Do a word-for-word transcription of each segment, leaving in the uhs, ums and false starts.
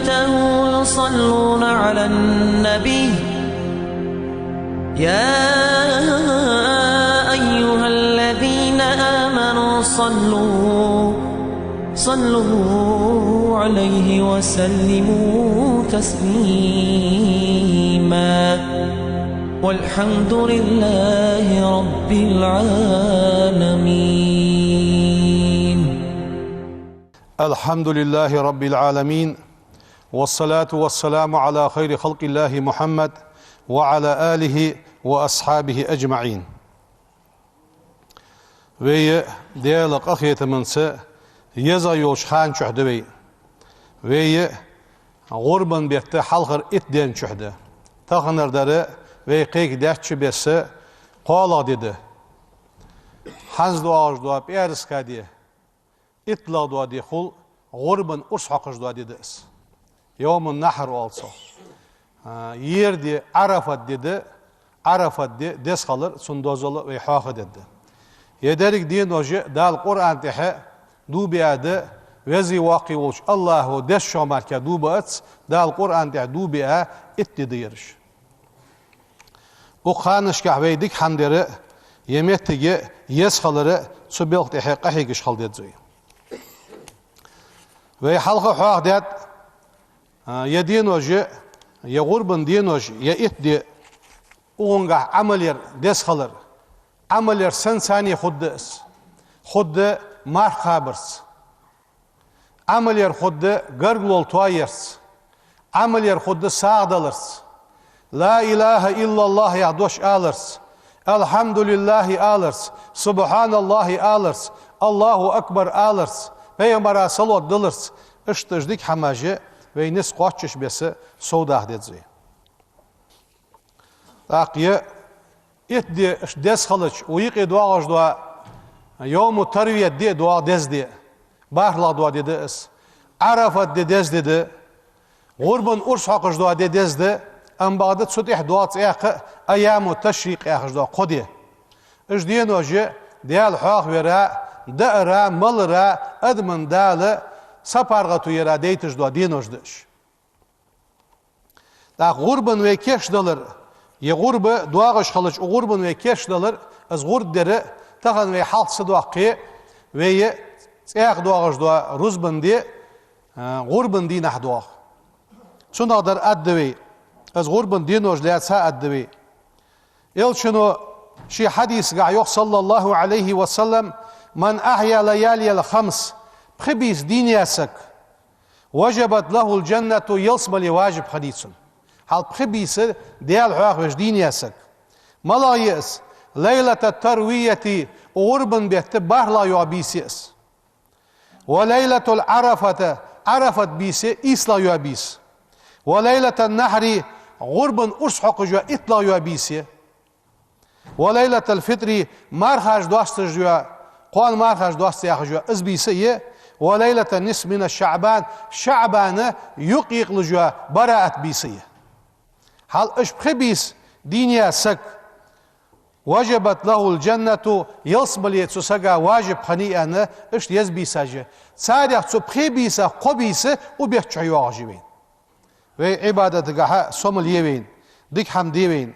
يصلون على النبي. يا أيها الذين آمنوا صلوا، صلوا عليه وسلموا تسليما. والحمد لله رب العالمين. الحمد لله رب العالمين، والصلاة والسلام على خير خلق الله محمد وعلى آله وأصحابه أجمعين. Вай Даьла къахетамца еза йолча хана чухь да вай. Вай гӀурбан бетта хьалхара итт ден чухь да. Таханара дар вай кхайкадаьча беса кхоалагӀа ди да. ХӀанз доагӀаш дола пӀаьраска ди, итталагӀа дола ди хул гӀурбан урс хьокхаш дола ди да из. Йовмун-Нахьр оал цох. А, ер ди Ӏарафат ди да, Ӏарафат ди деза хилар, цун дозал вай хьоахадергда. Ер деррига денош Дала Къуръан тӀа дув биа да, Веза-Воккха волча АллахӀа дезачох мара дув биац, Дала Къуръан тӀа дув биа итт ди да ераш. Укх ханашка вай дика хӀама дар, ер моттиг еза хилар, цу белха тӀа къахьегаш хила деза вай. Вай хьалха хьоахадаьд, а, ер денош, ер гӀурбан денош, ер итт ди, укхангахь Ӏамал яр деза хилар. Ӏамал яр сенца хургда из? Хургда марха кхабарца. Ӏамал яр хургда гаргало тоаярца. Ӏамал яр хургда сагӀа даларца. «لا إله إلا الله» яха дош аларца. «الحمد لله» аларца. «سبحان الله» аларца. «الله أكبر» аларца. Пайхамара салот даларца. Иштта уж дика хӀамаш вай низ кхоачаш беса совдаха деза вай. ТӀаккха ер итт ди иштта деза хилча, укх юкъе доагӀаш дола Йовму-ТарвиятӀ ди доагӀа деза ди, бархӀлагӀа дола ди да из. Ӏарафат ди деза ди да, гӀурбан урс хьокхаш дола ди деза да, амма бакъда цу тӀехьа доагӀа цхьаькха Айяму-Ташрикъ яхаш дола кхо ди. Уж денош Даьла хьоахавара, даара, малара, адамашта Дала сапаргӀато яра дайташ дола денош да уж. ТӀаккха гӀурбан вай кийчдалар, ер гӀурба доагӀаш хилча, укх гӀурбан вай кийчдалар, из гӀурба дар, тахан вай хьалха ца доаккхе, вай цхьаькха доагӀаш дола рузбан ди, а, гӀурбан дийнахьа доагӀа. Цунах дар аргда вай, из гӀурбан денош лаьца аргда вай. Элчано ший хьадисагахь йоах, صلى الله عليه وسلم: «من أحيا ليالي الخمس», пхи бийса дийна яь саг, «وجبت له الجنة», ялсмале важиб хиннай цунна. Хьал пхи бийса Даьла хьоахавеш дийна яь саг. МалагӀа я из? «ليلة التروية», укх гӀурбан бетта бархӀлагӀа йола бийса я из. «وليلة العرفة», Ӏарафат бийса я ийслагӀа йола бийса. «وليلة النحر», гӀурбан урс хьокхаш йола иттлагӀа йола бийса я. «وليلة الفطر», мархаш доасташ йола, кхоана мархаш доаста яхаш йола из бийса я. «وليلة النصف من شعبان», ШаӀбана юкъ екъалуш йола бараат бийса я. Хьал уж пхи бийса дийна яь саг, «وجبت له الجنة», ялсмале цу сага важиб хиннай аьнна, иштта еза бийсаш я. Царех цу пхе бийсах кхо бийса укх бетта чухь йоагӀаш я вайна. Вай Ӏибадатагахьа сомал е вайна, дика хӀама де вайна.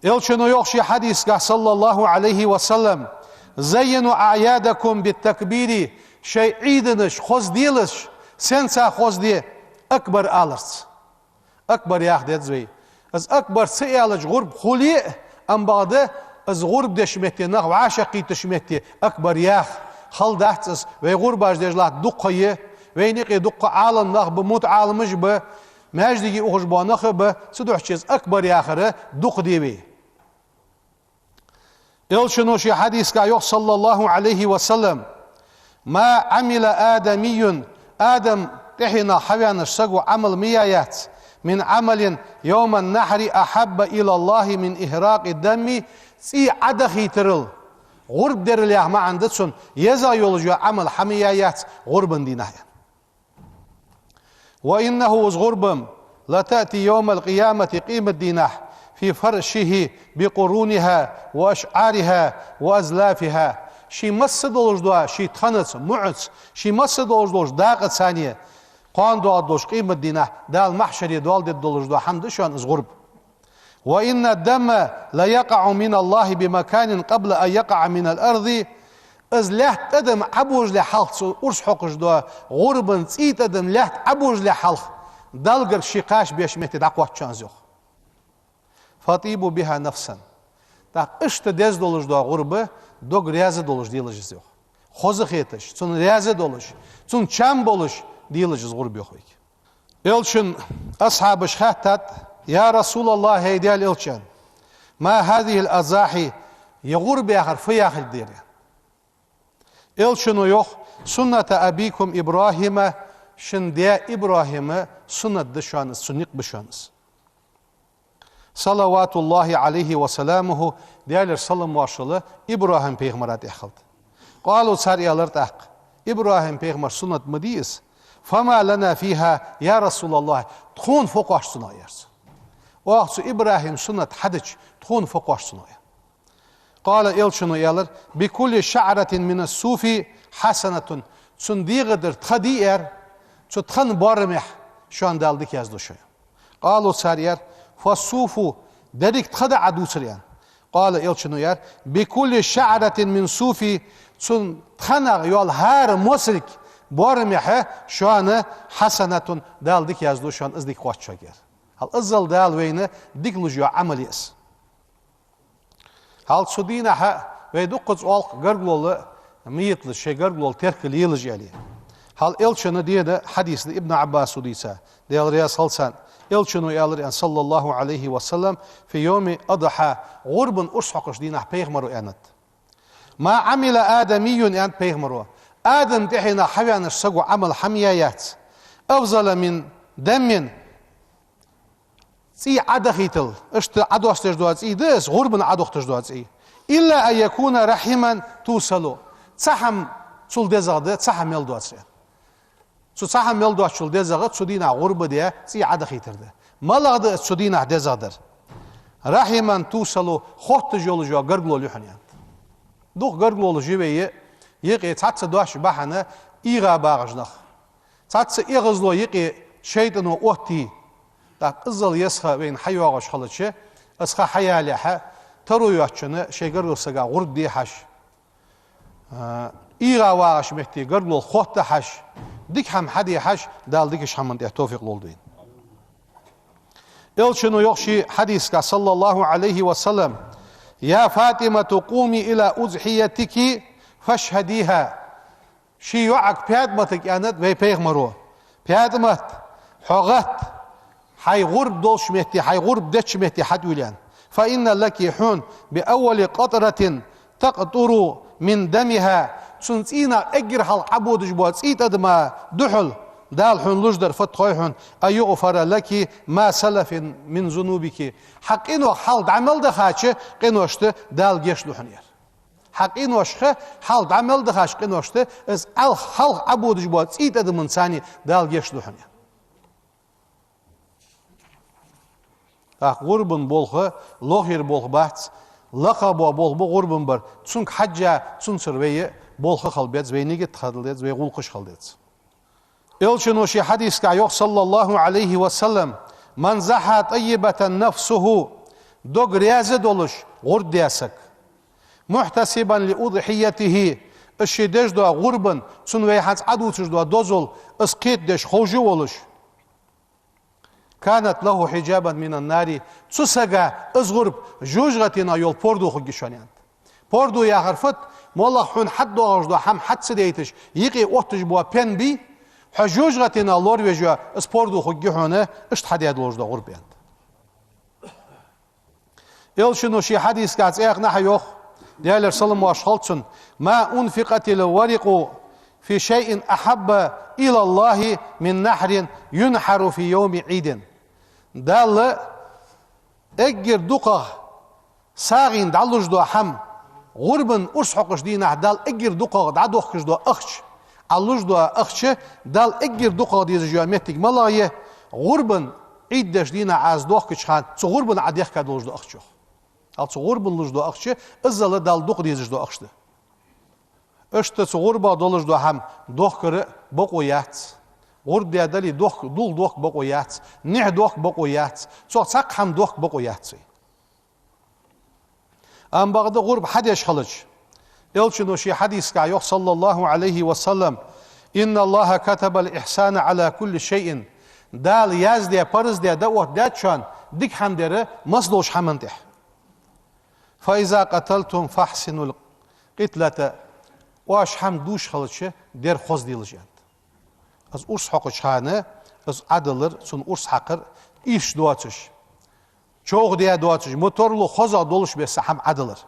Элчано йоах ший хьадисагахь, صلى الله عليه وسلم: «زينوا أعيادكم بالتكبير», шоай Ӏийданаш хоза делаш, сенца хоза де, акбар аларца. Акбар яха деза вай. Из акбар ца аьлча гӀурба хуле а, амма бакъда из гӀурба деш метте, нах вӀашагӀкхийташ метте акбар яха. Хала дац из, вай гӀурбаш деш латта дукха я, вайна юкъе дукха Ӏалам нах ба, мутаӀаламаш ба, маьждиге ухаш бола нах а ба, цудухьа из акбар яхар дукха де вай. Элчано ший хьадисагахь йоах, صلى الله عليه وسلم: «ما عمل آدمي», Адам тӀехьенах хьаваьннача саго Ӏамал ма яь яц, «من عمل يوم النحر أحب إلى الله من إهراق الدم», цӀий Ӏодахийтарал, гӀурба дарал яха маӀан да цун, езагӀа йолаш йола Ӏамал хьа ма яь яц гӀурбан дийнахьа. «وإنه», из гӀурба, «لتأتي يوم القيامة», къематдийнахьа, «في فرشه بقرونها وأشعارها وأزلافها», ший масса долаш дола, ший тханаца, муӀаца, ший масса долаш долча дакъаца, Кхоана доагӀаш долча къематдийнахьа Дала махьшаре доал дергдолаш дола хӀама да шоана из гӀурба. «وإن الدم ليقع من الله بمكان قبل أن يقع من الأرض». Из лаьтта тӀадам Ӏобожалехьа хьалха, цу урс хьокхаш дола гӀурбан цӀий тӀадам лаьтта Ӏобожалехьа хьалха, Далла гарга ше кхача беш метте дӀакхоач шоана из, йоах. «فطيبوا بها نفسا». ТӀаккха иштта деза долаш дола гӀурба дог раьза долаш делаш из, йоах. Хоза хеташ, цунна раьза долаш, цунна чам болаш делаш из гӀурба, йоах вайга. Элчан асхьабаша хаьттад: «يا رسول الله, хӀай Даьла Элча, ما هذه الأضاحي, ер гӀурба яхар фу яхилга да ер?» Элчано йоах: «سنة أبيكم إبراهيم, шун даь ИбрахӀима суннат да шоана из, цун никъ ба шоана из». صلوات الله عليه وسلامه, Даьлера салам-моаршал ИбрахӀим-пайхамара тӀа хилда. قالوا, цар аьлар тӀаккха: «ИбрахӀим-пайхамара суннат ма дий из. فما لنا فيها يا رسول الله, тхона фу кхоач цунах?» — аьлар цар. «Оаха цу ИбрахӀима суннат хьадича, тхона фу кхоач цунах?» — аьлар. قال, Элчано аьлар: «بكل شعرة من الصوف حسنة». Цун дегӀа тӀара тха дий, аьлар, цу тхан боарамехь шоана Дала дика язду шоана. قالوا, цар аьлар: «فالصوف, деррига тха да Ӏа дувцар?» — аьнна. قال, Элчано аьлар: «بكل شعرة من صوف, цун тханах йола хӀара мосалг боарамехь шоана حسنة, Дала дика язду шоана, из дика кхоач шуга», — аьлар. Хьал иззал Дала вайна дика луш йола Ӏамал я из. Хьал цу дийнахьа вай дуккхаза оалаш гаргалол ма йиталаш, шоай гаргалол теркал елаш аьле. Хьал Элчана дена хьадис да Ибн Ӏаббаса дийца, Даьла раьза хилва царна. Элчано аьлар, аьнна, صلى الله عليه وسلم, في يوم الأضحى, гӀурбан урс хьокхаш дийнахьа пайхамаро аьннад: «ما عمل آدمي, — аьннад пайхамаро, — Адама тӀехьенах хьаваьннача саго Ӏамал хӀама яь яц, أفضل من دم, цӀий Ӏодахийтал, иштта Ӏодоастадеш дола цӀий да из, гӀурбан Ӏодохийташ дола цӀий, إلا أن يكون رحما توصل, цхьа хӀама цул дезагӀа да, цхьа хӀама мел доацар». Цу цхьа хӀама мел доацачул дезагӀа цу дийнахьа гӀурба даь цӀий Ӏодахийтар да. МалагӀа да из цу дийнахьа дезагӀа дар? «رحما توصل, хотташ йолаш йола гаргалол я хьона», — аьннад. Дукха гаргалолаш я вай юкъе, цхьацца дош бахьан эгӀа багӀаш нах. Цхьацца эгӀазло юкъе шайтӀано оттае. ТӀаккха иззал еза ха вайна хьайоагӀаш хилча, из ха хьаялехьа, таро йоацачунна шоай гаргарча сага гӀурба де хьажа. А, эгӀа вагӀача метте гаргалол хотта хьажа, дика хӀама хьаде хьажа, Дала дикача хӀаман тӀа товфикъ лолда вайна. Элчано йоах ший хьадисагахь, صلى الله عليه وسلم: «يا فاطمة قومي إلى أضحيتك فاشهديها». Ший йоӀага ПаьтӀаматага аьннад вай пайхамаро: «ПаьтӀамат, хьо гӀатта, хьай гӀурба долча метте, хьай гӀурба деча метте хьатӀавуьла, — аьнна. — فإن لك, хьона, بأول قطرة تقطر من دمها, цун цӀийнах эггара хьалха Ӏободаш бола цӀий тӀадама духьал Дала хьона луш дар фуд хой хьона, أن يغفر لك ما سلف من ذنوبك, хьа къинош хьалха дӀа мел дахача къиношта Дала гешт ду хьона», — аьлар. Хьа къиношха хьалха дӀа мел дахача къиношта, из хьалха, хьалха Ӏободаш бола цӀий тӀадамаца Дала гешт ду хьона, аьнна. ТӀаккха гӀурбан болх лохера болх бац, лакха бола болх ба гӀурбан бар. Цунга хьежжа, цунцара вай болх хила беза, вай нигат хила деза, вай гӀулакхаш хила деза. Элчано ший хьадисагахь йоах, صلى الله عليه وسلم: «من ضحى طيبة نفسه», дог раьза долаш гӀурба даь саг, «محتسبا لأضحيته», из ше деш дола гӀурбан, цунна вай хӀанз Ӏодувцаш дола дозал, из кхетадеш ховш а волаш, «كانت له حجابا من النار», цу сага из гӀурба жожагӀатенах йола пордув хургья шоана, аьннад. Пордув яхар фуд? МоллагӀа хьона хьатӀадоагӀаш дола хӀама хьа ца дайташ, юкъе отташ бола пен бий, хьо жожагӀатенах лоравеш йола из пордув хургья хьона, иштта хьадаь долаш дола гӀурба, аьннад. Элчано ший хьадисагахь цӀаькха а йоах, Даьлера салам-моаршал хилда цунна: «ما أنفقت الورق في شيء أحب إلى الله من نحر ينحر في يوم عيد». Далла эггара дукхагӀа сагӀийна дӀалуш дола хӀама, гӀурбан урс хьокхаш дийнахьа Далла эггара дукхагӀа дӀадохкаш дола ахча, Ӏа луш дола ахча, Далла эггара дукхагӀа дезаш йола моттиг малагӀа я? ГӀурбан Ӏийд деш дийнахьа Ӏа из дохкача хана, цу гӀурбана Ӏа дехка долаш дола ахча, йоах. Хьал цу гӀурбана луш дола ахча, иззал Далла дукха дезаш дола ахча да. Иштта цу гӀурбах долаш дола хӀама дохкара бокъо яц. ГӀурба даь дале, дохка, дулх дохка бокъо яц, нихь дохка бокъо яц, цох цхьаккха хӀама дохка бокъо яц вай. Амма бакъда гӀурба хьадеш хилча, Элчано ший хьадисагахь йоах, صلى الله عليه وسلم: «إن الله كتب الإحسان على كل شيء». Дала яздаь, парз даь, даь оттадаьд шоана дика хӀама дар массадолча хӀаман тӀа. «فإذا قتلتم فأحسنوا القتلة». Оаш хӀама дувш хилча, дер хоза делаш, аьннад. Из урс хьокхача хана, из Ӏодалар, цунна урс хьакхар, ийрча доацаш, човхадаь доацаш, мотор лу хозагӀа долаш бесса хӀама Ӏодалар.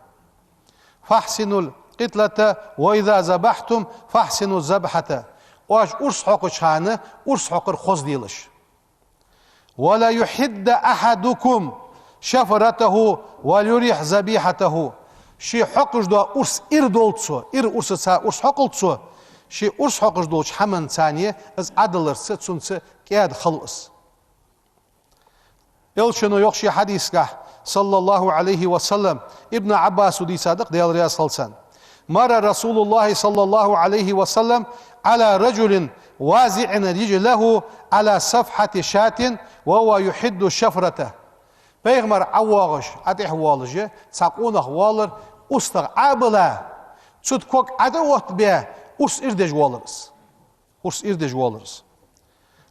«فأحسنوا القتلة وإذا ذبحتم فأحسنوا الذبحة». Оаш урс хьокхача хана, урс хьокхар хоза делаш. «وليحد أحدكم شفرته وليرح ذبيحته». Ше хьокхаш дола урс ир долда цо, ир урсаца урс хьокхалда цо, ше урс хьокхаш долча хӀаманца из Ӏодаларца, цунца кӀаьда хилва из. Элчано йоах ший хьадисагахь, صلى الله عليه وسلم, Ибн Ӏаббаса дийцад-кх, Даьла раьза хилва царна: «مر رسول الله صلى الله عليه وسلم على رجل واضع رجله على صفحة شاة وهو يحد شفرته». Пайхамар ӀовоагӀаш, Ӏо тӀехьа воалаш, цхьа къонах воаллар, устагӀа Ӏо а билле, цу тӀа ког Ӏо а оттабе, урс ир деш воаллар из. Урс ир деш воаллар из.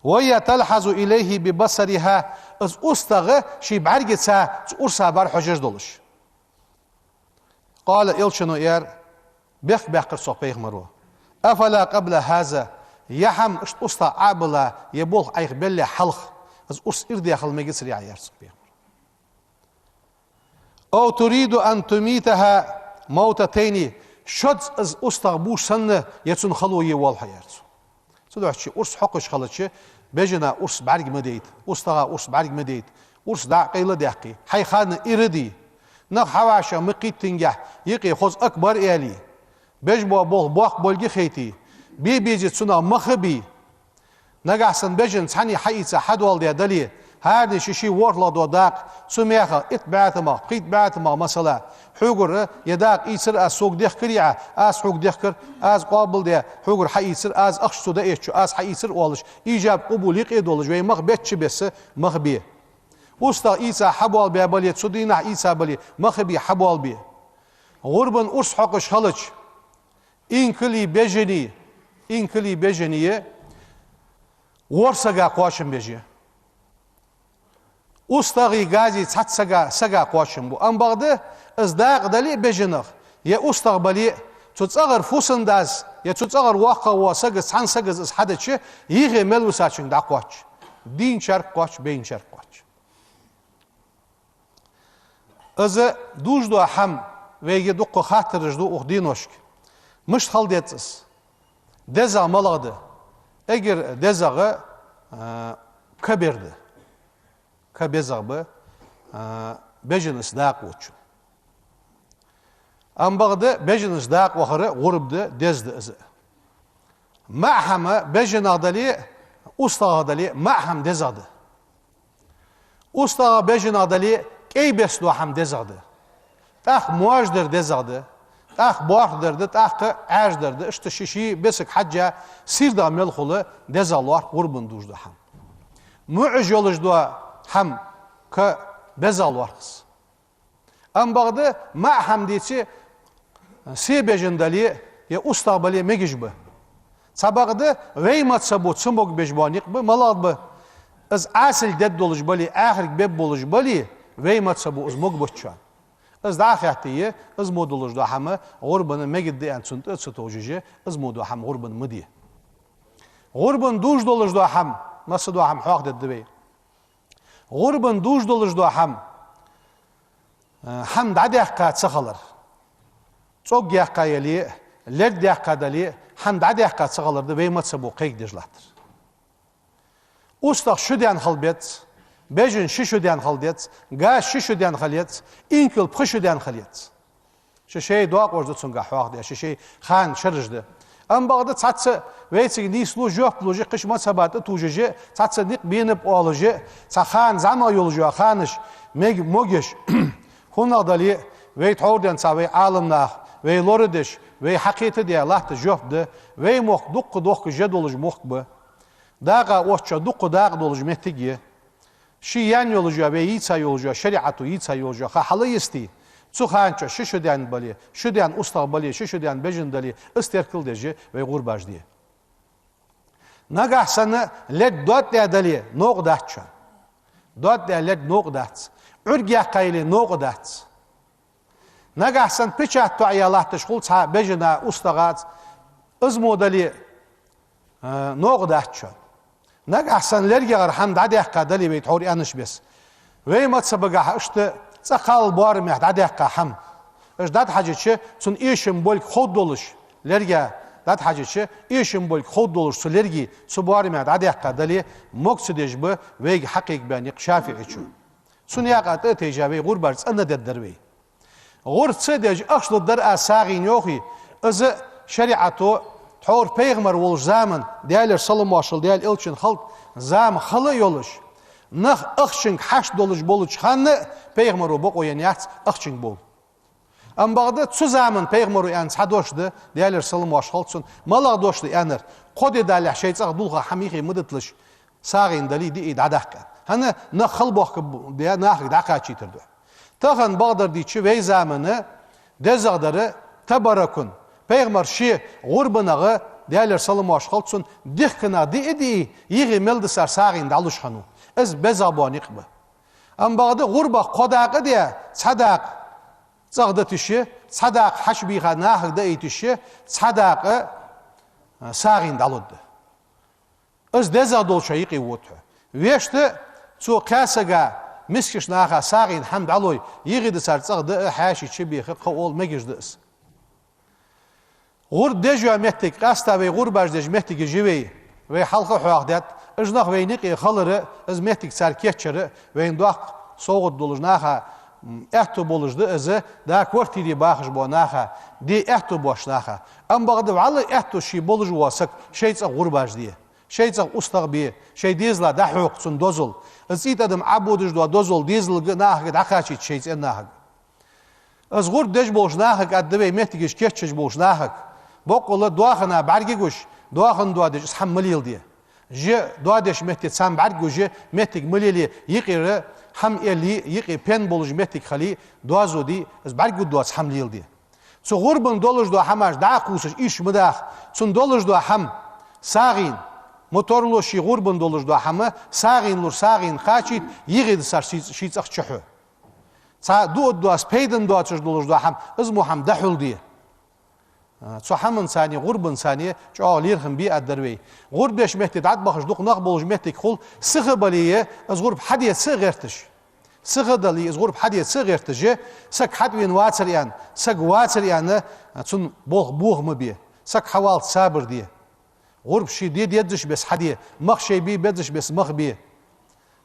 «وهي تلحظ إليه ببصرها», из устагӀа ший бӀаргаца цу урса бӀарахьожаш долаш. «قال», Элчано аьлар, бехк баьккхар цох Пайхамаро: «أفلا قبل هذا», ер хӀама, иштта устагӀа Ӏо а билле, ер болх Ӏайха беллехьа хьалха, из урс ир даь хила мегацарий Ӏа, аьлар цох Пайхамаро. «أو تريد أن تميتها موتتين», шозза из устагӀа бувш санна, ер цунна хало е воалл хьо, аьлар цо. Цудухьа урс хьокхаш хилча, бежана урс бӀарга ма дайта, устагӀа урс бӀарга ма дайта, урс дӀа а къайладаьккхе, хьай ханна ир а де. Нах хьавӀашагӀ ма кхийттингехь, юкъе хоза акбар аьле, беш бола болх боккха болга хайте, бе безе цунах мах а бе. Нагахь санна бежан цхьанне хьаийца хьадоаладаь дале, хӀаране ший-ший ворхӀлагӀа дола дакъа, цу мехах, итт бӀаь тамах, пхийтта бӀаь тамах, масала, хьогара ер дакъа ийцар аз, сога дехкарий Ӏа, аз хьога дехкар, аз къоабалдаь, хьогара хьаийцар аз, ахча цо дӀаэцача, аз хьаийцар оалаш, ийжаб-къубул юкъе долаш, вай мах бечча бесса мах бе. УстагӀа ийца хьабоалабаь бале, цу дийнахьа ийца бале, мах а бе, хьабоалабе. ГӀурбан урс хьокхаш хилча, инкали бежани, инкали бежани ворхӀ сага кхоачам беш я. УстагӀеи газеи цхьацца сага, сага кхоачам бу. Амма бакъда, из дакъа дале а бежанах, е устагӀа бале а, цу цӀагӀара фусам-дас, е цу цӀагӀара воккхагӀа вола сагаца, цхьан сагаца из хьадича, йихе мел висачунга дӀакхоач. Дийначарга кхоач, бейначарга кхоач. Из дувш дола хӀама, вайга дукха хаттараш ду укх дийношка. Мишта хила деза из? ДезагӀа малагӀа да? Эггара дезагӀа, а, ка бер да. Ка безагӀа ба, а, бежанаца дакъа вочун. Амма бакъда бежанаца дакъа вахар гӀурба да, деза да из. МаӀа хӀама бежанах дале а, устагӀах дале а, маӀа хӀама дезагӀа да. УстагӀах, бежанах дале а, кӀай бесса дола хӀама дезагӀа да. ТӀаккха моажа дар дезагӀа да. ТӀаккха боарх дар да, тӀаккха Ӏаьржа дар да. Иштта ший-ший бесага хьежжа, сийрдагӀа мел хул, дезагӀа лоархӀ гӀурбан дувш дола хӀама. МуӀаш йолаш дола хӀама, ка, безагӀа лоархӀ из. Амма бакъда маӀа хӀама деце, се бежан дале а, е устагӀа бале а мегаш ба. Цхьабакъда вай мазхӀабо ца могабеш бола никъ ба, малагӀа ба? Из Ӏасал дедда долаш бале, ахарг беб болаш бале, вай мазхӀабо из могабац шоана. Из дӀа а хаьттае, из мо долаш дола хӀама гӀурбана мегаш да аьнна цунна тӀа а ца товжаш, из мо дола хӀама гӀурбана ма де. ГӀурбан дувш долаш дола хӀама, масса дола хӀама хьоахадергда вай. ГӀурбан дувш долаш дола хӀама, э, хӀама дӀадаьккха ца хилар. ЦӀог яьккха яле а, лерг даьккха дале а, хӀама дӀадаьккха ца хилар да вай мазхӀабо кхайкадеш латтар. УстагӀа шу даьнна хила беза, бежан ши шу даьнна хила деза, газ ши шу даьнна хила еза, инкал пхи шу даьнна хила еза. Ши шоай доакъош да цунгахь хьоахадаь, ши шоай ханан шераш да. Амма бакъда цхьацца вайцига нийслу жоп луш, кхыча мазхӀаба тӀатувжаш, цхьацца никъ бенаб оалаш, цхьа хана зӀамагӀа йолаш йола ханаш мег-, могаш. ХӀаннагӀа дале а, вай тхьовра денз цхьа вай Ӏаламнах, вай лорадеш, вай хьакхетадаь латта жоп да, вай мохк дукха дохкаш жа долаш мохк ба. Дакъа оццо дукха дакъа долаш моттиг я. Ший ян йолаш я, вай йийца йолаш я, шариӀато йийца йолаш я, ха хьалъясте, цу хана чу ши шу даьнна бале, шу даьнна устагӀа бале, ши шу даьнна бежан дале, из теркал деш вай гӀурбаш де. Нагахь санна лерг доадаь дале, новкъа дац шоана. Доадаь лерг новкъа дац. Ӏург яьккха яле, новкъа дац. Нагахь санна печать тоӀаяь латташ хул цхьа бежана, устагӀа, из мо дале, а, новкъа дац шоана. Нагахь санна лергагӀара хӀама дӀадаьккха дале вай, тхьовра аьннача беса. Вай мазхӀабагахьа иштта цӀакхал боарамехь дӀадаьккха хӀама. Иштта дӀатӀахьежача, цун эшам болга ховргдолаш, лерга дӀатӀахьежача, эшам болга ховргдолаш цу лерга, цу боарамехь дӀадаьккха дале, мог ца деш ба вайга хьакхайкабаь никъ ШафиӀийчо. Цун юкъе тӀатайжа вай гӀурбаш цӀена дергдар вай. ГӀурба ца деш ахча лургдар аз сагӀийна, йоах, из шариӀато тхьовра пайхамар волча заман, Даьлера салам-моаршал Даьла элчан хилда, зама хала а йолаш, нах ахчанга хьашт долаш болча хана а пайхамаро бокъо енна яц ахчанга бовла. Амма бакъда цу заман пайхамаро аьнна цхьа дош да, Даьлера салам-моаршал хилда цунна, малагӀа дош да аьннар: кхо ди далехь шоай цӀагӀа дулха хӀама юхе ма диталаш, сагӀийна дале, диъе дӀадаккха. ХӀана? Нах хала боахкаргба, нахага дӀакхачийтаргда. Тахан бакъдар дийцача, вай заман дезагӀдар табаррукан, пайхамара ше гӀурбанах, Даьлера салам-моаршал хилда цунна, дихканах диъе, диъе, юхе мел дисар сагӀийна дӀалуш хиннав. Из безагӀа бола никъ ба. Амма бакъда гӀурбах кхо дакъа а даь, цхьа дакъа цӀагӀа дита йиш я, цхьа дакъа хьачубийха нахага даийта йиш я, цхьа дакъа, а, сагӀийна дӀалургда. Из дезагӀа долчоа юкъе вода хьо. Вешта цо кхаь сага, мискача наха сагӀийна хӀама дӀалой, юхе дисар цӀагӀа даа, хьаьший чубеха, кхы оал мегаш да из. ГӀурба деш йола моттиг, къаьстта вай гӀурбаш деш моттигаш я вай. Вай хьалха а хьоахадаьд, уж нах вайна юкъе хилар, из моттиг цар кийчъяр, вайна доккха совгӀат долаш наха, м, аьттув болаш да из, да квартире бахаш бола наха, де аьттув боацача наха. Амма бакъда вӀалла аьттув ший болаш вола саг шоай цӀагӀа гӀурбаш де. Шоай цӀагӀа устагӀа бе, шоай дезала дӀахьокха цунна дозал. Из цӀийта адам Ӏободаш дола дозал дезалга, нахага дӀакхачийта шоай цӀен нахага. Из гӀурба деш болча нахага аргда вай, моттигаш кийчъеш болча нахага. Боккъала доахан бӀаргагуш, доахан доадеш из хӀама ма леладе. Же доадеш метте цхьана бӀаргагуш, моттиг ма лелае, юкъера хӀама эле, юкъе пен болаш моттиг хиле, доазув де, из бӀаргагургдоаца хӀама леладе. Цу гӀурбан долаш дола хӀамаш дӀа а кхувсаш, ийрча ма даха. Цунна долаш дола хӀама сагӀийна, моторло ший гӀурбан долаш дола хӀама сагӀийна лур, сагӀийна кхачийта, юхе дисар ший, ший цӀагӀа чу хьу. Цхьа дуа доацаш, пайдана доацаш долаш дола хӀама, из мо хӀама дӀахьулде. А, цу хӀаманцара, гӀурбанцара чӀоагӀа лерхӀам бе аргдар вай. ГӀурба деш метте дӀатӀабахаш дукха нах болаш моттиг хул, сиха бале, из гӀурба хьаде ца гӀерташ. Сиха дале, из гӀурба хьаде ца гӀерташ, саг хьатӀавена вацар аьнна, саг вацар аьнна, цунна болх боха ма бе. Саг хьаваллалца сабар де. ГӀурба ший де дезача беса хьаде, мах шоай бе безача беса мах бе.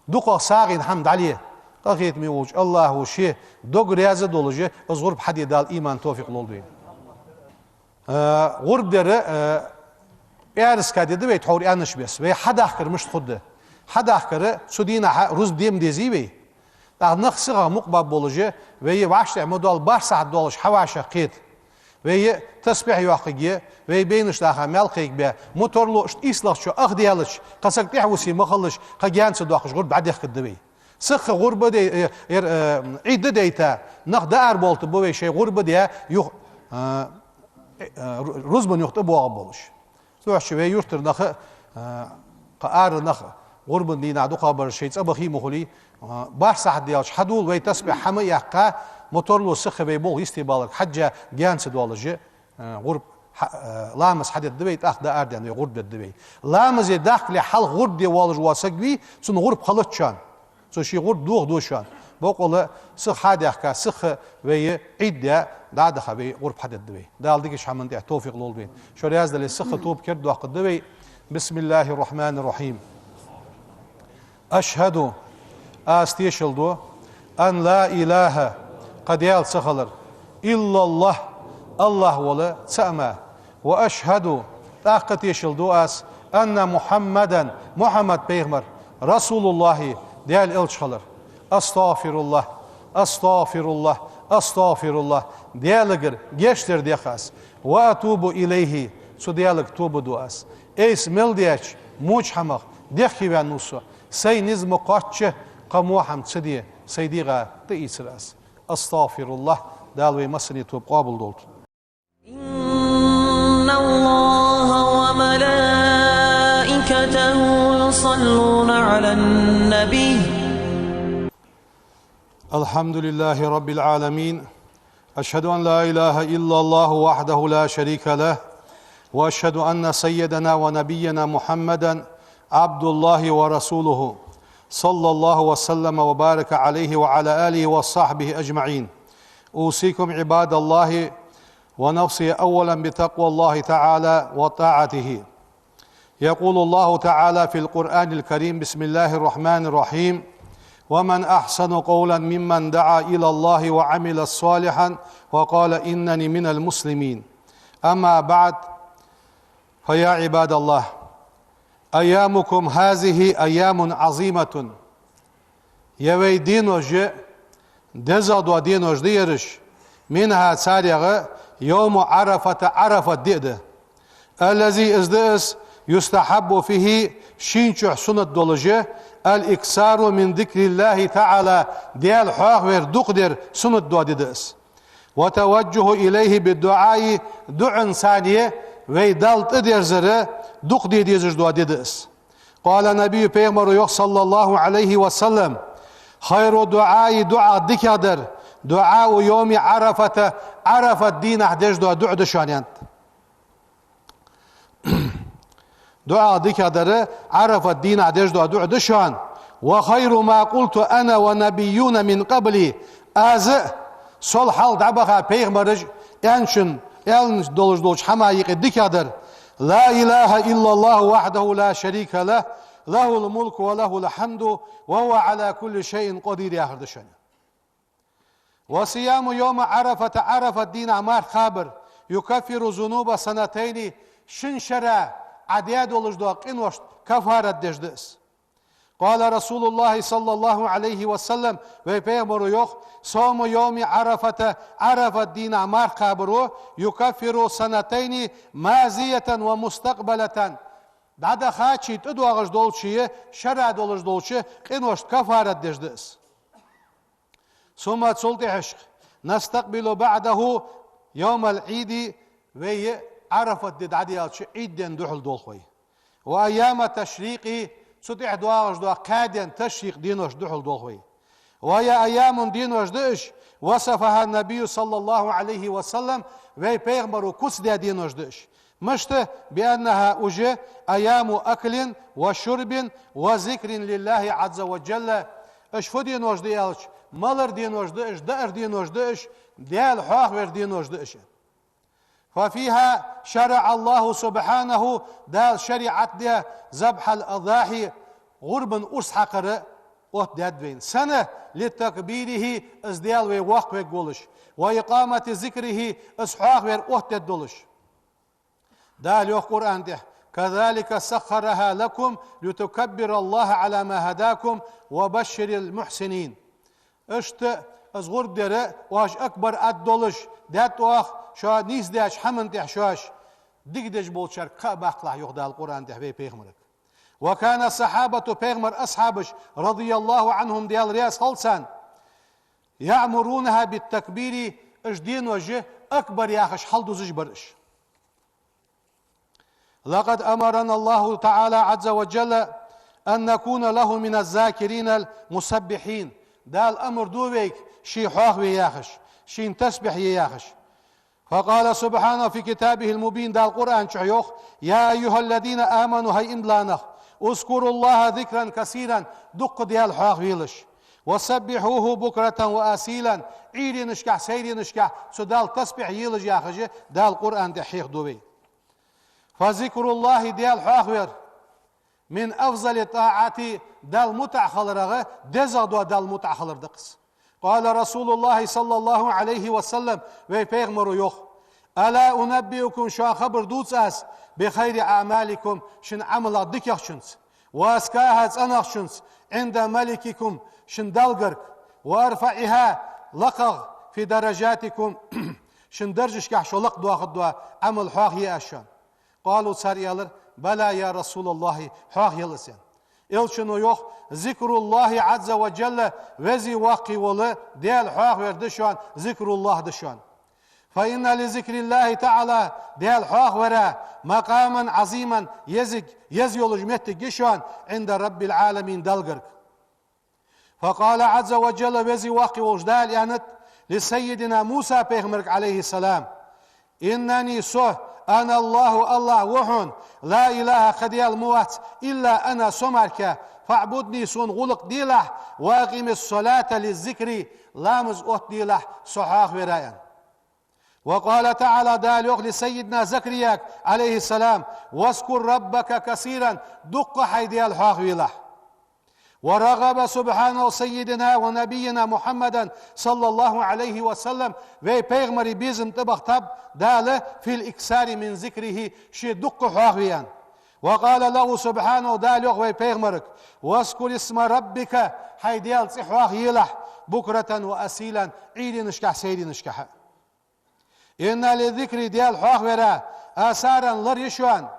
ДукхагӀа сагӀийна хӀама дӀале. Къахетаме волча АллахӀо ше дог раьза долаш, из гӀурба хьаде Дала иман, товфикъ лолда вайна. Э, гӀурба дар, э, пӀаьраска ди да вай, тхьовра аьннача беса. Вай хьадахкар мишта хургда? Хьадахкар, цу дийнахьа рузба де ма дезий вай. ТӀаккха нах сихагӀа мукъабаргболаш, вай вӀаштӀехьа ма доалла, барх сахьат доаллаш хьавӀашагӀкхета. Вай тасбихь йоаккхаргья, вай бейнаш даха маьл кхайкабаь, моторло иштта ийслагӀчоа ах даьлча, кхы саг тӀехьавусе ма хилалаш, кхы гаьна ца доаккхаш гӀурба дӀадехкаргда вай. Сиха гӀурба дайта, э, ер, э, Ӏид дайта, нах даар болта ба вай шоай гӀурба даь юха, э, э, ру-, рузбан юха тӀабоагӀаргболаш. Цудухьа вай юртара нах, э, кхы ара нах гӀурбан дийнахьа дукхагӀбараш шоай цӀа бахе ма хулий, э, барх сахьат даьлча хьадувла, вай тасбихь хьа ма яьккха, моторло сиха вай болх йисте баларга хьежжа гаьна ца доаллаш, э, гӀурба хьа-, э, ламаз хьадергда вай, тӀаккха даар даьнна вай гӀурба дергда вай. Ламазе дахкале хьалха гӀурба де воаллаш вола саг вий, цунна гӀурба хилац шоана. Цо ший гӀурба дохаду шоана. Боккъала сиха хьадаьхка, сиха вай Ӏид даь, дӀадаха вай гӀурба хьадергда вай. Дала дикача хӀаман тӀа товфикъ лолда вайна. Шо раьза дале, сиха тоба кердадоаккхаргда вай. بسم الله الرحمن الرحيم. أشهد, аз тешал ду, أن لا إله, кхы Даьла ца хилар, إلا الله, АллахӀ вола цаӀ мара. وأشهد, тӀаккха тешал ду аз, أن محمدا, Мухьаммад пайхамар, رسول الله, Даьла элча хилар. أستغفر الله، أستغفر الله، أستغفر الله, Даьлагара гешт дар дех аз. وأتوب إليه, цу Даьлага тоба ду аз. Айса мел деча Моча хӀамах дехкеваьннав со. Сай низ ма кхоачча, кхы во хӀама ца де, сай дегӀа тӀаийцар аз. أستغفر الله. Дала вай массане тоба къоабал долда. إن الله وملائكته يصلون على النبي. الحمد لله رب العالمين. أشهد أن لا إله إلا الله وحده لا شريك له، وأشهد أن سيدنا ونبينا محمدا عبد الله ورسوله، صلى الله وسلم وبارك عليه وعلى آله وصحبه أجمعين. أوصيكم عباد الله ونفسي أولا بتقوى الله تعالى وطاعته. يقول الله تعالى في القرآن الكريم: بسم الله الرحمن الرحيم: ومن أحسن قولا ممن دعا إلى الله وعمل صالحا وقال إنني من المسلمين. أما بعد، فيا عباد الله، أيامكم هذه أيام عظيمة. Ер вай денош дезагӀа дола денош да ераш, منها царех يوم عرفة Ӏарафат ди да. الذي из да из, يستحب فيه шийна чухь суннат долаш, الإكثار من ذكر الله تعالى Даьла хьоахавар дукха дар суннат дола ди да из. والتوجه إليه بالدعاء дуӀанца вай Далла тӀадерзар дукха де дезаш дола ди да из. قال النبي пайхамара йоах, صلى الله عليه وسلم: خير الدعاء дуӀах дикагӀдар دعاء يوم عرفة Ӏарафат дийнахьа деш дола дуӀа да шоана, аьннад. ДуӀах дикагӀдар Ӏарафат дийнахьа деш дола дуӀа да шоана. وخير ما قلت أنا والنبيون من قبلي Аз а, сол хьалха дӀабаха пайхамараш а аьнначун, аьнна долаш долча хӀаман юкъе дикагӀдар: لا إله إلا الله وحده لا شريك له، له الملك وله الحمد وهو على كل شيء قدير яхар да шоана. وصيام يوم عرفة Ӏарафат дийнахьа марха кхабар يكفر ذنوب سنتين шин шера Ӏа даь долаш дола къиношта кафарат деш да из. قال رسول الله صلى الله عليه وسلم вай пайхамара йоах: صوم يوم عرفة Ӏарафат дийнахьа марха кхабаро يكفر سنتين ماضية ومستقبلة дӀадахачеи тӀадоагӀаш долчеи шера долаш долча къиношта кафарат деш да из. ثم цул тӀехьашка نستقبل بعده يوم العيد вай Ӏарафат ди дӀадаьлча Ӏийд ден духьал долх вай. وأيام التشريق цул тӀехьа доагӀаш дола кхаь ден ташрикъ денош духьал долх вай. وهي أيام денош да уж وصفها النبي صلى الله عليه وسلم вай пайхамара куц даь денош да уж. Мишта? بأنها уж أيام أكل وشرب وذكر لله عز وجل Уж фу денош да аьлча, малара денош да уж, даар денош да уж, Даьла хьоахавара денош да уж. ففيها شرع الله سبحانه Дала шариӀат даь ذبح الأضاحي гӀурбан урс хьакхар оттадаьд вайна. Сенна? لتكبيره из Даьла вай воккхавергволаш, وإقامة ذكره из хьоахавар оттадергдолаш. Дала йоах Къуръан тӀа: كذلك سخرها لكم لتكبروا الله على ما هداكم وبشر المحسنين Иштта из гӀурба дар оаш акбар аргдолаш даьд оаха, шоана нийсдеча хӀаман тӀа шоаш дика деш болчарга кхаъ баккхалахь, йоах Дала Къуръан тӀа вай пайхамарга. وكان الصحابة пайхамара асхьабаш رضي الله عنهم Даьла раьза хилва царна, يأمرونها بالتكبير уж денош акбар яхаш хьалдузаш бар уж. لقد أمرنا الله تعالى عز وجل أن نكون له من الذاكرين المسبحين Дала амар ду вайга Ше хьоахаве яхаш, Шийна тасбихь е яхаш. فقال سبحانه في كتابه المبين Дала Къуръан чу йоах: يا أيها الذين آمنوا хӀай иман дилла нах, اذكروا الله ذكرا كثيرا дукха Даьла хьоахавелаш, وسبحوه بكرة وأصيلا Ӏуйренашкахь, сайренашкахь цу Далла тасбихь елаш яхаш Дала Къуръан тӀа хьехаду вай. فذكر الله Даьла хьоахавар من أفضل الطاعات Далла мутӀахьа хиларах дезагӀа дола Далла мутӀахьа хилар да-кх из. قال رسول الله صلى الله عليه وسلم вай пайхамара йоах: ألا أنبئكم шоана хабар дувций аз بخير أعمالكم шун Ӏамалех дикагӀчунца, وأزكاها цӀенагӀчунца عند مليككم шун Далла гарга, وأرفعها лакхагӀа في درجاتكم шун даржашкахь шо лакхдоахаргдола Ӏамал хьоахае аз шоана. قالوا, цар аьлар: بلى يا رسول الله, хьоахаелар, аьнна. Элчано йоах: ذكر الله عز وجل, веза-воккха вола Даьла хьоахавар да шоана, ذكر الله да шоана. فإن لذكر الله تعالى, Даьла хьоахавара, مقاما عظيما, еза, еза йолаш моттиг я шоана, عند رب العالمين, Далла гарга. فقال عز وجل, веза-воккха волча Дала аьннад لسيدنا موسى пайхамарга, عليه السلام: إنني, со, أنا الله, АллахӀ ва хьона, لا إله, кхы Даьла ма вац, إلا أنا, со мара, فاعبدني, сона гӀулакх делахь, وأقم الصلاة لذكري, ламаз оттаделахь, со хьоахавара, аьнна. وقال تعالى, Дала йоах لسيدنا زكريا, عليه السلام: واذكر ربك كثيرا, дукха хьай Даьла хьоахавелахь. ورغب سبحانه سيدنا ونبينا محمدا صلى الله عليه وسلم, вай пайхамара безам тӀабахийтаб Дала, في الإكثار من ذكره, ше дукха хьоахаве, аьнна. وقال له سبحانه, Дала йоах вай пайхамарга: واذكر اسم ربك, хьай Даьла цӀи хьоахаелахь, بكرة وأصيلا, Ӏуйранашкахьа, сайранашкахьа. إن للذكر, Даьла хьоахавара, آثارا, лар я шоана,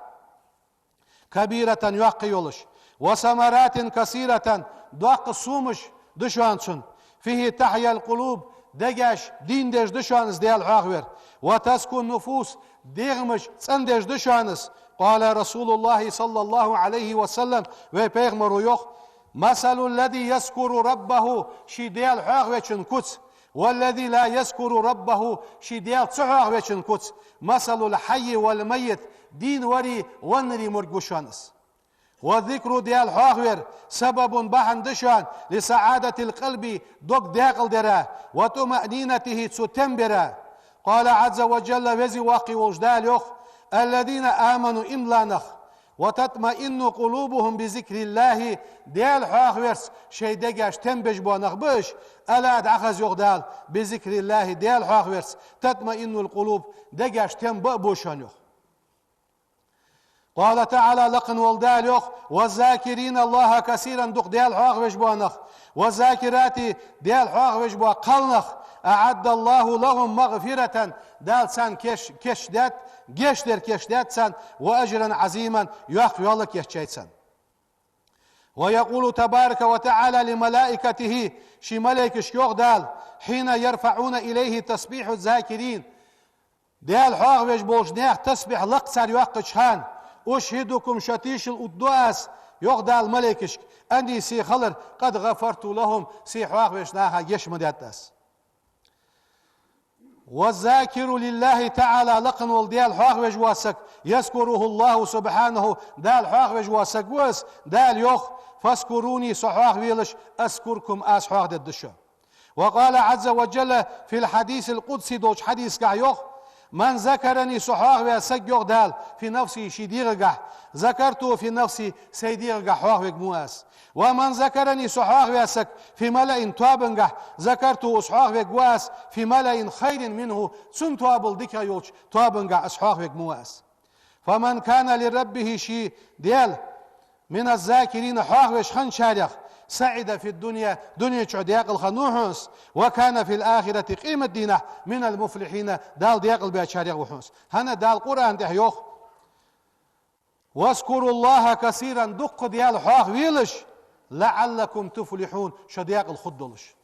كبيرة, йоккха йолаш, وثمرات كثيرة, доккха сомаш да шоана цун. فيه تحيا القلوب, дегаш дийна деш да шоана из Даьла хьоахавар, وتزكو النفوس, дегӀамаш цӀена деш да шоана из. قال رسول الله صلى الله عليه وسلم, вай пайхамара йоах: مثل الذي يذكر ربه, ше Даьла хьоахавечун куц, والذي لا يذكر ربه, ше Даьла ца хьоахавечун куц, مثل الحي والميت, дийна варий, веннарий морг ва шоана из. والذكر, Даьла хьоахавар, سبب, бахьан да шоана, لسعادة القلب, дог даькъала дара, وطمأنينته, цо тем бара. قال عز وجل, веза-воккха волча Дала йоах: الذين آمنوا, иман дилла нах, وتطمئن قلوبهم بذكر الله, Даьла хьоахаварца шоай дегаш тем беш бола нах ба уж. ألا, дӀахаза, йоах Дала, بذكر الله, Даьла хьоахаварца, تطمئن القلوب, дегаш тем ба а бу шоана, йоах. قال تعالى, лакха вола Дала йоах: والذاكرين الله كثيرا, дукха Даьла хьоахавеш бола нах, والذاكرات, Даьла хьоахавеш бола кхалнах, أعد الله لهم مغفرة, Дала царна кеш, кеш даьд, гешт дар кеш даьд царна, وأجرا عظيما, йоккха ял кийчъяьй царна. ويقول تبارك وتعالى لملائكته, ший малейкашка йоах Дала, حين يرفعون إليه تسبيح الذاكرين, Даьла хьоахавеш болча наьха тасбихь лакха цар йоаккхача хана: أشهدكم, шо тешал оттаду аз, йоах Дала малейкашка, أني, се хилар, قد غفرت لهم, се хьоахавеча наха гешт ма даьд аз. والذاكر لله تعالى, лакха вола Даьла хьоахавеш вола саг, يذكره الله سبحانه, Дала хьоахавеш вола саг ва из, Дала йоах: فاذكروني, со хьоахавелаш, أذكركم, аз хьоахадергда шо. وقال عز وجل في الحديث القدسي, долча хьадисагахь йоах: من ذكرني, со хьоахаваь саг, йоах Дала, في نفسه, ший дегӀагахь, ذكرته في نفسي, сай дегӀагахь хьоахавергва аз. ومن ذكرني, со хьоахаваь саг, في ملأ, тоабангахь, ذكرته, из хьоахавергва аз, في ملأ خير منه, цун тоабал дикагӀа йолча тоабангахь из хьоахавергва аз. فمن كان لربه, ший Даьла, من الذاكرين, хьоахавеш хинначарех, سعد في الدنيا, дунен чу даькъала хиннав хьона из, وكان في الآخرة, къематдийнахь, من المفلحين, Дала даькъалбаьчарех ва хьона из. ХӀана? Дала Къуръан тӀа йоах: واذكروا الله كثيرا, дукха Даьла хьоахавелаш, لعلكم تفلحون, шо даькъала хургдолаш.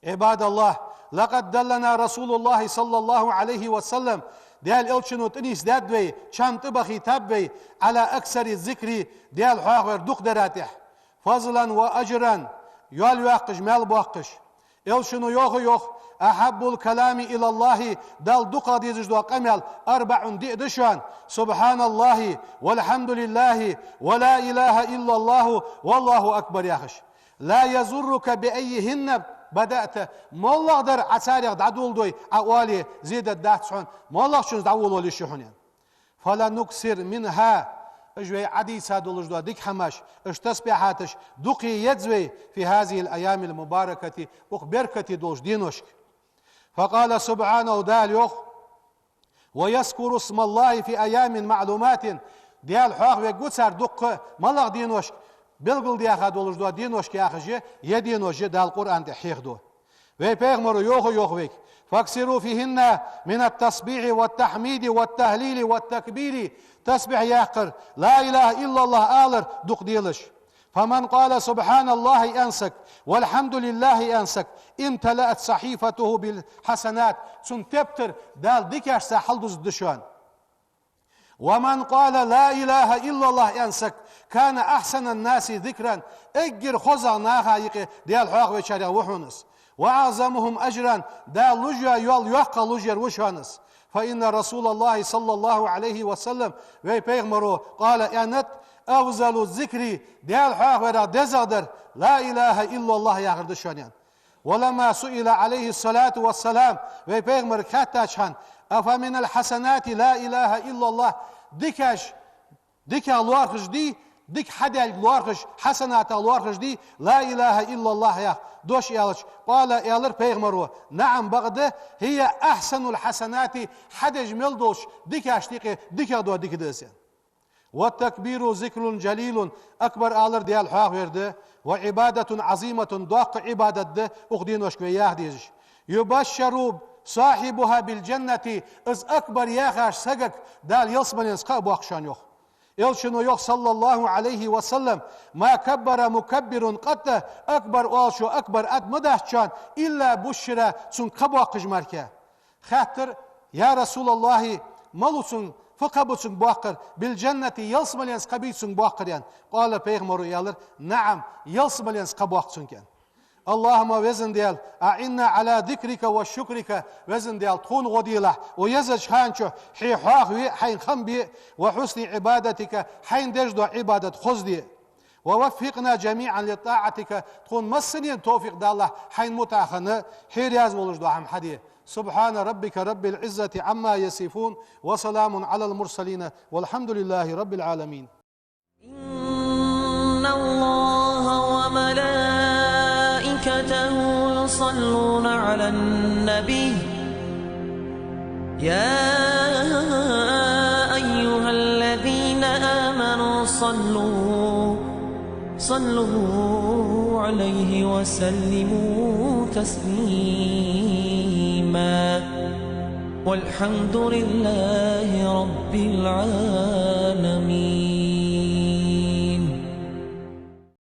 عباد الله، لقد دلنا رسول الله صلى الله عليه وسلم, Даьла Элчано тӀанийсдаьд вай, чам тӀабахийтаб вай, على أكثر الذكر, Даьла хьоахавар дукха дара тӀехь, فضلا وأجرا, ял йоаккхаш, маьл боаккхаш. Элчано йоах, йоах: أحب الكلام إلى الله, Далла дукхагӀа дезаш дола къамаьл, أربع, диъ да шоана: سبحان الله، والحمد لله، ولا إله إلا الله، والله أكبر, яхаш. لا يضرك بأيهن بدأت, моллагӀа дар Ӏа царех дӀадоладой, Ӏа оале, зе дергдац хьона, моллагӀчунца дӀаволавала йиш я хьона, аьнна. فلنكثر منها, уж вай Ӏадийца долаш дола дика хӀамаш, уж тасбихьаташ дукха е еза вай, في هذه الأيام المباركة, укх беркате долча деношка. فقال سبحانه, Дала йоах: ويذكروا اسم الله في أيام معلومات, Даьла хьоахавергва цар дукха, малагӀа деношка, белгалдаьха долаш дола деношка яхаш я, е денош я Дала Къуръан тӀа хьехаду. Вай пайхамара йоах, йоах вайга: فأكثروا فيهن من التسبيح والتحميد والتهليل والتكبير. Тасбихь яккхар, لا إله إلا الله алар дукха делаш. فمن قال سبحان الله аьнна саг, والحمد لله аьнна саг, امتلأت صحيفته بالحسنات, цун тептар Дала дикашца хьалдузаргда шоана. ومن قال لا إله إلا الله аьнна саг, كان أحسن الناس ذكرا, эггара хозагӀа наха юкъе Даьла хьоахавечарех ва хьона из. وأعظمهم أجرا, Дала луш йола йоал йоккхагӀа луш яр ва шоана из. فإن رسول الله صلى الله عليه وسلم, вай пайхамаро, قال аьннад: أفضل الذكر, Даьла хьоахаварах дезагӀдар لا إله إلا الله яхар да шоана, аьнна. ولما سئل عليه الصلاة والسلام, вай пайхамарга хаьттача хана, أفمن الحسنات لا إله إلا الله, дикаш, диках лоархӀаш дий, дика хьадаьлга лоархӀаш, хьасанатах лоархӀаш дий لا إله إلا الله яха дош аьлча, قال, аьлар пайхамаро: نعم, бакъда, هي أحسن الحسنات, хьадеш мел долча дикашта юкъе дикагӀдола дика да из, аьнна. والتكبير ذكر جليل, акбар алар Даьла хьоахавар да, وعبادة عظيمة, доккха Ӏибадат да, укх дийношка вай яха дезаш. يبشر صاحبها بالجنة, из акбар яхача сагага Дала ялсмаленца кхаъ боаккх шоана, йоах. Элчано йоах, صلى الله عليه وسلم: ما كبر مكبر قط, акбар оалачо акбар аргда ма дац шоана, إلا بشر, цунга кхаъ боаккхаш мара. Хаьттар: يا رسول الله, малав цунга, фу кхаъ ба цунга боаккхар, بالجنة, ялсмаленца кхаъ бий цунга боаккхар, аьнна. قال, пайхамаро аьлар: نعم, ялсмаленца кхаъ боаккх цунга, аьнна. اللهم, Веза Даьла, أعنا على ذكرك وشكرك, Веза Даьла, тхона гӀо делахь, укх езача хана чу Хье хьоахаве, Хьайна хам бе, وحسن عبادتك, Хьайна деш дола Ӏибадат хоза де. ووفقنا جميعا لطاعتك, тхона массанена товфикъ далахь Хьайна мутӀахьа хинна, Хье раьза волаш дола хӀама хьаде. سبحان ربك رب العزة عما يصفون، وسلام على المرسلين، والحمد لله رب العالمين. إن الله وملائكته يصلون على النبي، يا أيها الذين آمنوا صلوا، صلوا عليه وسلموا تسليما. والحمد لله رب العالمين.